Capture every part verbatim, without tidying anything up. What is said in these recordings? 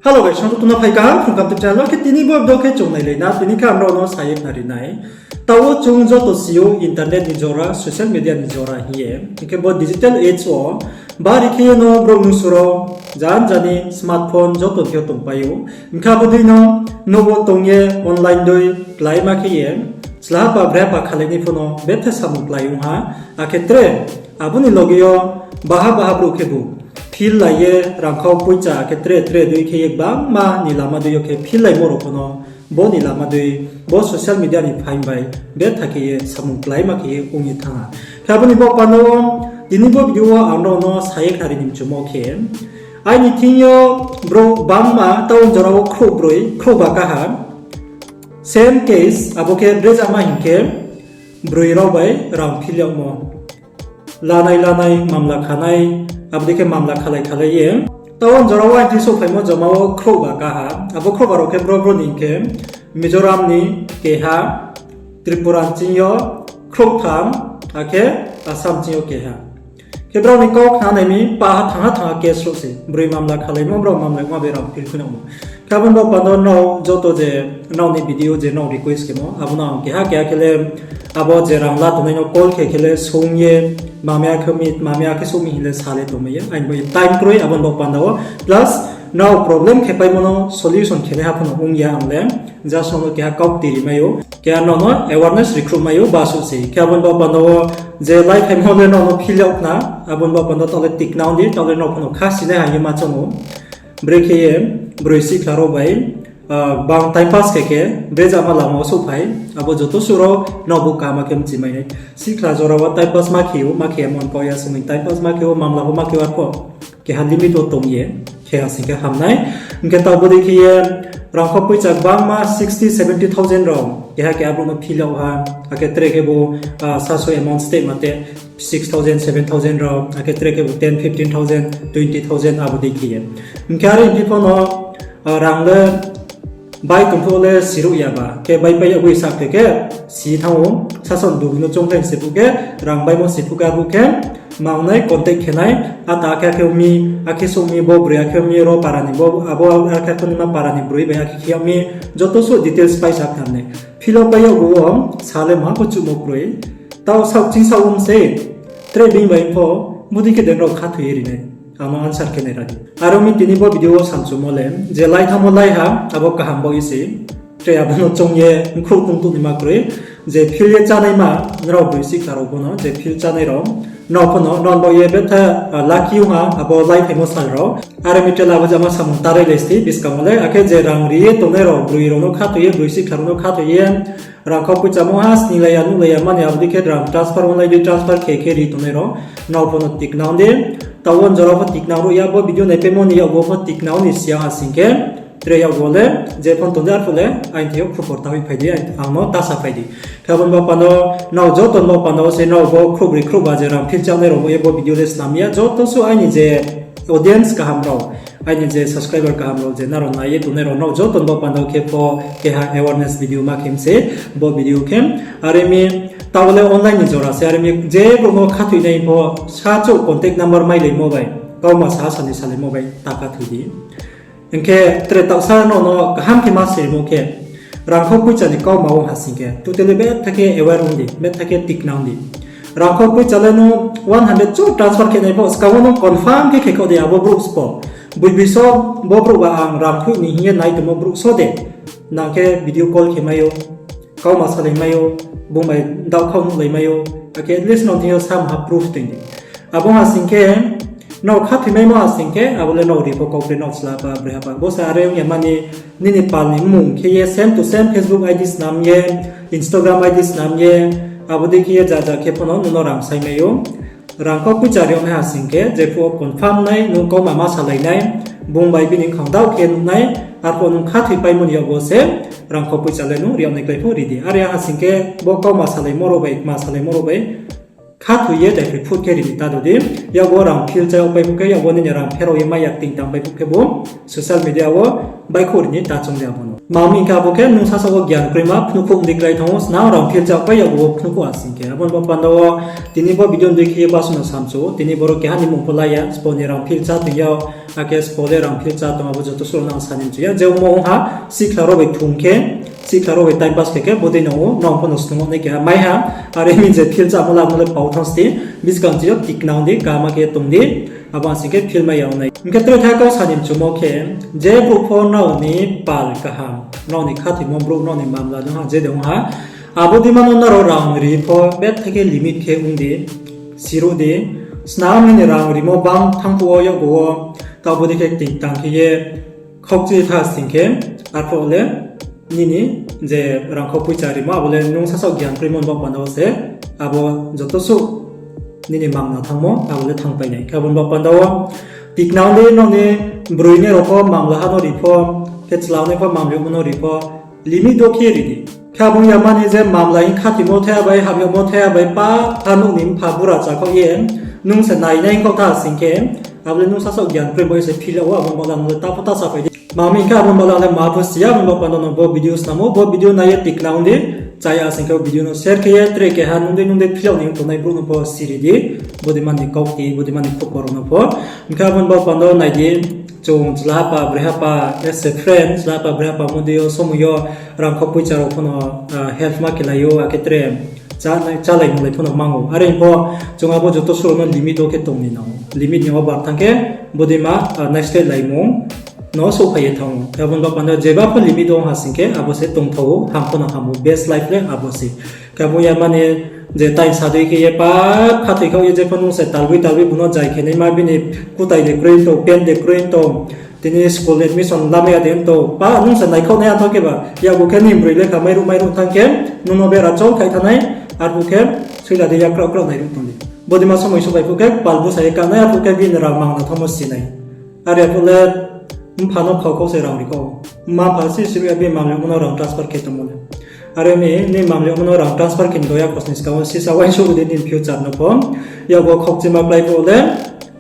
Hello guys, song tuna phai kaham, phung kam tip channel khe tini bo video khe chung nailai na, tini khe ang rao no sa ye khnari nai. Taoh wo chung joto si ou internet ni jora, social media ni jora hing ye. Hing khe bo digital age wo, bari khe ye no brouh mnusu rao, jan jani smartphone joto khe tongpai ou. Hing khe abo dei no, nouh wo tong ye online dei kláima khe ye, chlahapa brehapa khalai ni pho no betha samung klái ong ha, akhe tre, abo ni loge yo baha baha brouh khebu, phil lai ye rangkhau poicha akhe tre tre dei khe ye gbangma ni lama dei yo khe phil laimo rao pho no, bo ni lama dei, bo social media ni phaing bai betha khe ye samung kláima khe ye ong ye thanng ha. Khe abo ni baoh panda wo, tini bo video wo ang rao no sa ye khnari ni mchumo khe, aini thing yo brouh gbangma town jora wo khrouhbroi, khrouhba kaha, same case, abo khe brezama hing khe, broi rao bai rang phil yagmo. Lanai lanai, mamla khanai, abo dei khe mamla khalai khalai ye. Town jora wo aini thing souhphaimo joma wo khrouhba kaha. Abo khrouhba rao khe bro bro ni hing khe, Mizoram ni keha, Tripura ni ching yo khrouhtham, akhe Assam ching yo keha. Khe brao ni kau khnanai mi paha thangha thangha case rao se. Broi mamla khalaimo, brao mamla ma bai rang phil khuinangmo. Khe abo ni baoh panda wo nrao joto je nrao ni video je nrao request khemo, abo no ang keha keha khe le abo je rang la tongnai no call khe khe le sung ye, mamya khe mi, mamya khe sung mi hing le sa le tongmai ye. Aini bo time kroi abo ni baoh panda wo. Plus, nrao problem khe paimo no solution khe nai ha pho no ong ya ang le. Just nrao no keha kau kti ri mai ou, keha nrao no awareness ri khruh mai ou, basuh se. Khe abo ni baoh panda wo je lai phaimo le nrao no phil yag khna, abo ni baoh panda taoh le tikna ong di, taoh le nrao pho no kha sinai ha hing ye ma choung ou. Brekhe ye, broi sihkhla rao bai, ah, bang time pass khe khe, brezama lama wo souhphai, abo joto suh rao nrao bo kaham khe mchi mai nai. Sihkhla jora wo time pass ma khe ou, ma khe ya mon kau ya somoi time pass ma khe ou, mamla pho ma khe ou arpho. Keha limit wo tong ye, khe ha sing khe ham nai. Hing khe taoh bo dei khe ye, rangkhau poicha gbangma sixty, seventy thousand rao, keha keha brouh no phil yag ha, akhe tre khe bo, ah, sasu amount steh ma te, six thousand, seven thousand rao, akhe tre khe bo ten, fifteen thousand, twenty thousand abo dei khe ye. Hing khe are hing phi pho no, ah, rang le bai tong phuh le siruh ya ba, khe bai pai yag boi sa khe khe, si thanng ou, sasaoh dugui no choungkhlai se phuh khe, rang baimo se phuh khe, abo khe, mangnai contact khe nai, ata akhe akhe ong mi, akhe souh mi, bo broi akhe ong mi, ro para ni, bo, abo akhe akhe ong mi ma para ni broi bai akhe khe yag mi, joto suh details pai sa khnam nai. Phil wo pai yag bo wo, sa le ma pho chuhmo kroi, taoh saoh ching saoh ong se, tre being bai pho, bodei khe de nrao khathoi ye ri nai. Ang no answer khe nai ra di. Aro mi tini bo video wo samchumo le, je lai thanngmo lai ha, abo kaham baoh ye se. Tre abo no choung ye, khrouh tong tong ni ma kroi. Je phil ye chánaima, nrao broi sihkhla rao pho no, je phil chánai rao. Nrao pho no, nrao baoh ye betha, ah, lucky ong ha, abo lai phaimo sal rao. Are mi tre la bo jama samung tarai le sti, buskang wo le, akhe je rang ri ye tongnai rao, broi rao no khathoi ye, broi sihkhla rao no khathoi ye, rangkhau poicha mo ha, sninglai ya, nuhlai ya, mani abo dei khe rang transfer online dei transfer khe khe ri tongnai rao, nrao pho no tikna ong di, taoh wo jora pho tikna ong ruh ya, bo video naipaimo ni yakgu pho tikna ong ni si ya ha sing khe, tre yakgu le, je phone tong di arphuh le, aini thing yo khupor ta hoih phai di, ang no ta sa phai di. Khe abo ni baoh panda wo, nrao joto ni baoh panda wo se nrao bo khrouhbroi khrouhba je rang phil chánai rao bo ye bo video le snam ya, joto suh aini je audience kaham rao, aini je subscriber kaham rao je nrao nai ye tongnai rao nrao joto ni baoh panda wo khe pho keha awareness video ma khe mi se bo video khe. Are mi taoh le online ni jora se, are mi je brouh no khathoi nai pho sa chouh contact number mailaimo bai, kauma sa sani salaimo bai ta khathoi di. Hing khe tre taohsa nrao no kaham khe ma sirimo khe, rangkhau poicha ni kauma wo ha sing khe, totally betha khe aware ong di, betha khe tikna ong di. Rangkhau poicha le nung one hundred chouh transfer khe nai pho, skang wo nung confirm khe khe khaoh di abo brouh spo. Boibi so, bo brouh ba ang rang hoih ni hing ye nai tongmo brouh so de. Nang khe video call khe mai ou, kauma salai mai ou, bung bai daohkhau nuhlai mai ou, akhe at least nrao thing yo samha proof toing di. Abo ha sing khe, nrao khathoi maimo ha sing khe, abo le nrao ri pho kau kre nrao chlahpa, brehapa. Bo se are ong ya mani, nini pal ni mmung khe ye same to same Facebook ID snam ye, Instagram ID snam ye, abo dei khe ye ja ja khe pho no nung no rang sai mai ou. Rangkhau poicha ri yag nai ha sing khe, jephuh wo confirm nai, nung kauma ma salai nai, bung bai bini khang daoh khe nuh nai, arphuh nung khathoi paimo ni yakgu se, rangkhau poicha le nung ri yag nai klái pho ri di. Are ha sing khe, bo kauma salaimo rao bai, kma salaimo rao bai, khathoi ye daiphroi phut khe ri ni ta do di. Yakbo rang phil cha yag pai phuh khe, yakbo nini rang pherao ye mai ya ting tang pai phuh khe bo social media wo baihkhouh ri ni ta choung di abo no. Tma hing khe abo khe nung sasaoh wo gian kroima phnuhkhouh mdi klái thanng ou, snang rang phil cha yag pai yakbo wo phnuhkhouh ha sing khe. Abo ni baoh panda wo tini bo video ni dei khe ye basuh no samchu ou, tini boro keha ni mmung pho la ya, sbo ni rang phil cha tong yag, akhe sbo le rang phil cha tong, abo joto suh no ang sa ni mchu ya. Je ongmo ong ha, sikhla rao bai thung khe, sikhla rao bai time pass khe khe, bodei no ou, nrao pho no snung nai keha mai ha, are mi je phil chámo la mo le pau thanng sdi, buskang chi yo tikna ong di, kaham khe tong di, abo sing khe phil mai ya ong nai. Hing khe tre tha kau sa ni mchumo khe, je brouh pho nrao ni pal kaham, nrao ni khathoimo brouh, nrao ni mamla no ha, je de ong ha, abo dei ma no nrao rang ri pho, betha khe limit khe ong di, siruh di, snam nini rang rimo bang thanng phuh wo yakbo wo, taoh bodei khe ting tang khe ye, khaukchi tha sing khe, arphuh le, nini je rangkhou poicha rimo, abo le nung sasaoh gian kroimo ni baoh panda wo se, abo joto suh nini mamla thanngmo, abo le thanngpai nai. Khe abo ni baoh panda wo, tikna ong di nrao ni broi ni rao pho mamla ha no ri pho, khe chla ong nai pho mamla yagmo no ri pho, limit do khe ri di. Khe abo ong ya mani je mamla hing khathoimo thai ya bai, hamyagmo thai ya bai, pa ha nuh ni mpha bura chakhaoh ye, nung se nainai khaoh tha sing khe, abo le nung sasaoh gian kroi bo se phil yag ou, abo ni baoh le nung le ta pho ta saphai di. Tma hing khe abo ni baoh le ma pho si ya, abo ni baoh panda no bo video snam ou, bo video nai ye tikna ong di, chaya sing khe bo video no share khe ye, tre keha nung dei nung dei phil yag ni ong tongnai brouh no pho siri di, bodei mani kaukti, bodei mani khupor rao no pho. Hing khe abo ni baoh panda wo nai di, chung chlahapa, brehapa, as a friend, chlahapa, brehapa mo dei yo, somoi yo, rangkhou poicha rao pho no, help ma khelai ou, akhe tre chálai nunglai pho no mang ou. Are pho, chung abo joto suh rao no limit wo khe tong ni nang ou. Limit ni over thanng khe, bodei ma, naisleh laimung no souhphai ye thanng ou. Abo ni baoh panda jeba pho limit wo ong ha sing khe, abo se tongthao ou, ham pho no ham ou, best life le abo se. Khe abo ya mani je time sa dei khe ye pa khathoi khaoh ye je pho nung se talboi talboi bung no jai khe naima bini kutai de kroi tong, pen de kroi tong, tini school admission lamai ya de tong, pa nung se naikhaoh nai ya tho khe ba, yakbo khe nini broi lekha mairuh mairuh thanng khe, nung no bera chol khai thanng nai, arphuh khe soila dei yakrao krao nairuh tong di. Bodei ma somoi souhphai phuh khe pal bsa ye ka nai, arphuh khe bini rang mangna thanngmo si nai. Are phuh le mpha no khau khau se rang ri kho. Mma mpha si siruh ya bini mamla yagmo no rang transfer khe tongmo le. Are mi, nini mamla yagmo no rang transfer khe ni doya khosni skang wo sisa uaingsouh di nini future no pho. Yakbo khaukchima klái phuh le,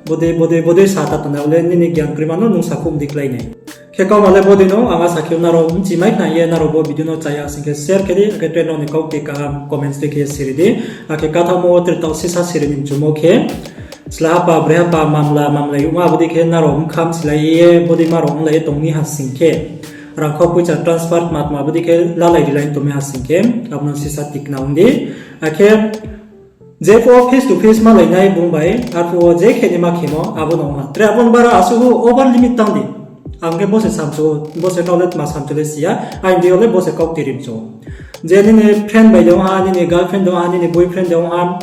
bodei, bodei, bodei sa ta tongnai le nini gian kroima no nung sakhouh mdi klái nai. Khe kauma le bodei no, ang asa khe nrao bchi mai khna ye, nrao bo video no chaya sing khe share khe di, akhe tre nrao ni kaukti kaham comments dei khe siri di, akhe kathaohmo wo tre taoh sisa siri ni mchumo khe, chlahapa, brehapa, mamla, mamla yagma, abo dei khe nrao mkham silai ye, bodei ma rao onglai ye tong mi ha sing khe, rangkhou poicha transfer tma tma abo dei khe lalai rilai tong mi ha sing khe, abo no sisa tikna ong di. Akhe, je phuh wo face to face malai nai bung bai, arphuh wo je khe ni ma khemo, abo no ong ha. Tre abo ni bara asuh over limit tang di. Ang khe bo se samchu, bo se nrao le tma samchu le si ya, aini dei yo le bo se kaukti ri mchu. Je nini friend bai de ong ha, nini girlfriend de ong ha, nini boyfriend de ong ha,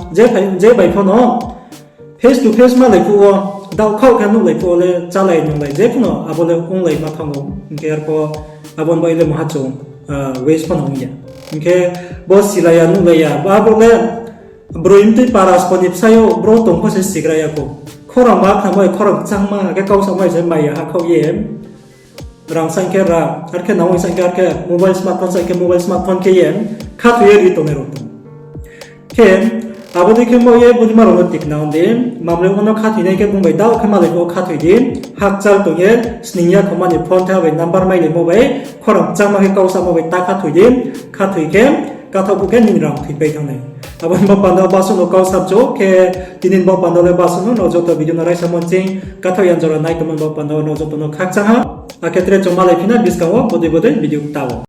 je bai pho no, face to face malai phuh wo, daohkhaoh khe nuhlai phuh wo le chálai nunglai je pho no abo le onglai ma thanng ou. Hing khe arphuh abo ni bai le maha chung, waste pho no ong ya. Hing khe bo silai ya, nuhlai ya, abo le broi mtui para sbo ni bsai yo bro tong pho se sigra ya kho. Khorang ma khnamo, khorang kchangma, akhe kau samo se mai ya hakhaoh ye. Rang saing khe rang, ar khe nang oi saing khe ar khe mobile smartphone saing khe mobile smartphone khe ye, khathoi ye ri tongnai rao tong. Khe, abo dei khe mo ye bodei ma rao no tikna ong di, mamla yagmo no khathoinai khe bung bai daoh khe malai phuh wo khathoi di, hakchal tong ye, sning ya khoma ni phone tha bai number mailaimo bai, khorang kchangma khe kau samo bai ta khathoi di, khathoi khe, kathaoh phuh khe nini rang thoipai thanng nai. Abo ni baoh panda wo basuh no kau samchu khe, tini ni baoh panda wo le basuh no, nrao joto video no raisa mo ching, kathaoh yan jora nai tongmo ni baoh panda wo nrao joto no khakchang ha. Akhe tre chung malai phi na buskang wo bodei bodei video kta wo.